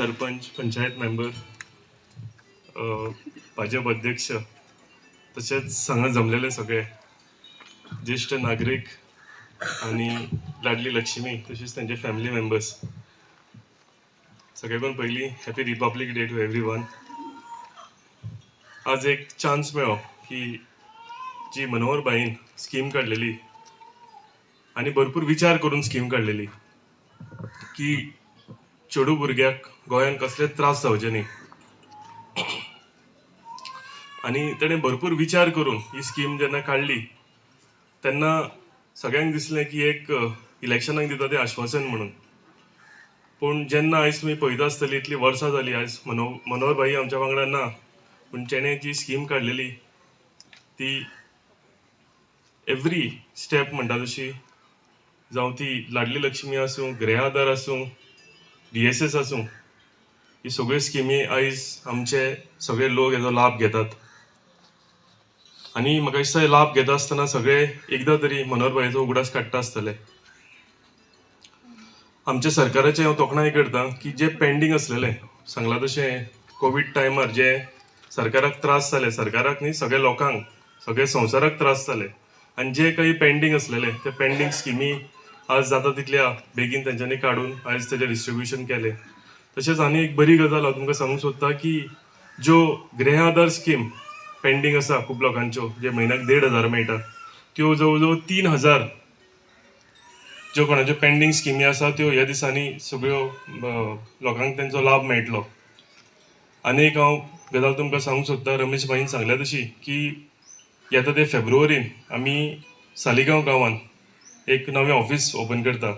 Sarpanch, panchayat member, भाजप अध्यक्ष, तशेंच हांगा जमलेले सगळे ज्येश्ठ नागरीक आनी लाडली लक्ष्मी तशीच तांचे फॅमिली मेंबर्स, सगळ्याकून पयलीं happy Republic Day to everyone. आज एक चान्स मेळ्ळो की जी मनोहर भाईन स्कीम काडलेली आनी भरपूर विचार करून स्कीम काडलेली की चेडूं भुरग्याक गोंयांत कसलेच त्रास जावचे न्ही, आनी तेणें भरपूर विचार करून ही स्कीम जेन्ना काडली तेन्ना सगळ्यांक दिसलें की एक इलेक्शनाक दिता तें आश्वासन म्हणून. पूण जेन्ना आयज तुमी पळयता आसतली, इतलीं वर्सां जालीं आयज मनोहर भाई आमच्या वांगडा ना, पूण तेणें जी स्कीम काडलेली ती एवरी स्टेप म्हणटा तशी, जावं ती लाडली लक्ष्मी आसूं, गृह आधार आसूं, DSS आसूं, ही सगळ्यो स्किमी आयज आमचे सगळे लोक हेजो लाभ घेतात. आनी म्हाका दिसता लाभ घेता आसतना सगळे एकदां तरी मनोहर भाईचो उगडास काडटा आसतले. आमच्या सरकाराचें हांव तोखणाय करता की जे पेंडींग आसलेलें सांगलां तशें कोवीड टायमार जे सरकाराक त्रास जाले, सरकाराक न्ही सगळ्या लोकांक, सगळ्या संवसाराक त्रास जाले, आनी जे काही पेंडींग आसलेले ते पेंडींग स्किमी आज जाता तितल्या बेगीन तेंच्यांनी काडून आयज तेजें डिस्ट्रिब्युशन केलें. तशेंच आनी एक बरी गजाल हांव तुमकां सांगूंक सोदता की ज्यो गृह आधार स्कीम पेंडींग आसा खूब लोकांच्यो, जे म्हयन्याक 1500 मेळटा, त्यो जवळ जवळ 3000 ज्यो कोणाच्यो पेंडींग स्किमी आसा त्यो ह्या दिसांनी सगळ्यो लोकांक तेंचो लाभ मेळटलो. आनी एक हांव गजाल तुमकां सांगूंक सोदता, रमेश भाईन सांगल्या तशी की येता ते फेब्रुवारीन आमी सालिगांव गांवांत एक नवें ऑफिस ओपन करता.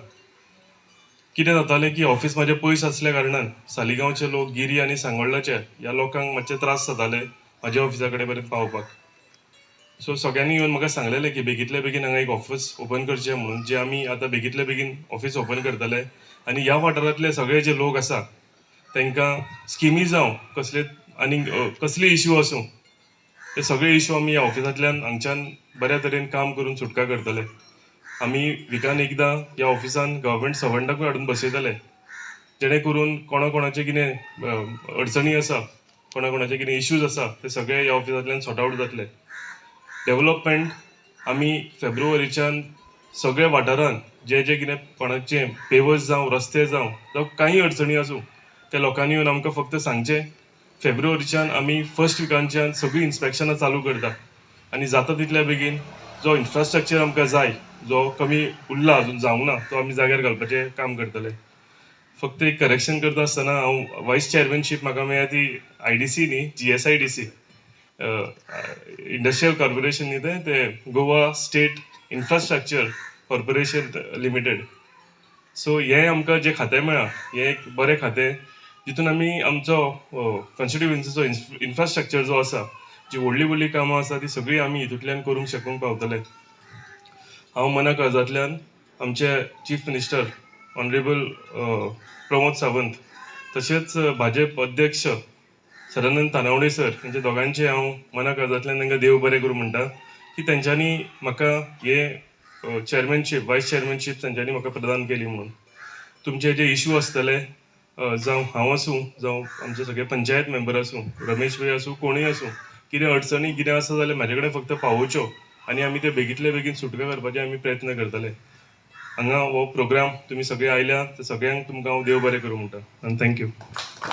कितें जातालें की ऑफिस म्हाजें पयस आसल्या कारणान सालिगांवचे लोक, गिरी आनी सांगोळ्ळाचे ह्या लोकांक मातशे त्रास जाताले म्हाज्या ऑफिसा कडेन पर्यंत पावपाक. सो सगळ्यांनी येवन म्हाका सांगलेलें की बेगींतल्या बेगीन हांगा एक ऑफिस ओपन करचें म्हणून, जें आमी आतां बेगींतल्या बेगीन ऑफिस ओपन करतले आनी ह्या वाठारांतले सगळे जे लोक आसा तांकां स्किमी जावं कसले आनी कसले इश्यू आसूं, ते सगळे इश्यू आमी ह्या ऑफिसांतल्यान हांगच्यान बऱ्या तरेन काम करून सुटका करतले. आमी विकान एकदां ह्या ऑफिसान गव्हर्मेंट सर्वंटाकूय हाडून बसयतले, जेणे करून कोणा कोणाचे कितें अडचणी आसा, कोणा कोणाचे कितें इश्यूज आसा ते सगळे ह्या ऑफिसांतल्यान सॉर्ट आवट जातले. डेवलपमेंट आमी फेब्रुवारीच्यान सगळ्या वाठारांत जे जे कितें कोणाचे पेवर्स जावं, रस्ते जावं, जावं कांय अडचणी आसूं, त्या लोकांनी येवन आमकां फक्त सांगचें. फेब्रुवारीच्यान आमी फर्स्ट विकांच्यान सगळीं इन्स्पेक्शनां चालू करता आनी जाता तितल्या बेगीन जो इन्फ्रास्ट्रक्चर आमकां जाय, जो कमी उरला अजून जावंक ना, तो आमी जाग्यार घालपाचें काम करतले. फक्त एक करेक्शन करता आसतना हांव वायस चेअरमॅनशीप म्हाका मेळ्ळ्या ती IDC न्ही, GSIDC, industrial corporation न्ही, तें तें Goa State Infrastructure Corporation Limited. So हें आमकां जें खातें मेळ्ळां हें एक बरें खातें, जितून आमी आमचो कॉन्स्टिट्युएन्सीचो इन्फ्रास्ट्रक्चर जो आसा, जी व्हडलीं व्हडलीं कामां आसा ती सगळीं आमी हितूंतल्यान करूंक शकूंक पावतले. हांव मना काळजांतल्यान आमचे chief minister honourable Pramod Sawant तशेंच भाजप अध्यक्ष सदानंद तानावडे सर हेंच्या दोगांचे हांव मना काळजांतल्यान तांकां देव बरें करूं म्हणटा की तेंच्यांनी म्हाका हे चेअरमॅनशीप, वायस चेअरमॅनशीप तेंच्यांनी म्हाका प्रदान केली म्हणून. तुमचे जे इशू आसतले, जावं हांव आसूं, जावं आमचे सगळे पंचायत मेंबर आसूं, रमेश भाई आसूं, कोणूय आसूं, कितें अडचणी कितें आसा जाल्यार म्हाजे कडेन फक्त पावोवच्यो आनी आमी ते बेगींतले बेगीन सुटका करपाचे आमी प्रयत्न करतले. हांगा हो प्रोग्राम तुमी सगळे आयल्या ते सगळ्यांक तुमकां हांव देव बरें करूं म्हणटा आनी thank you.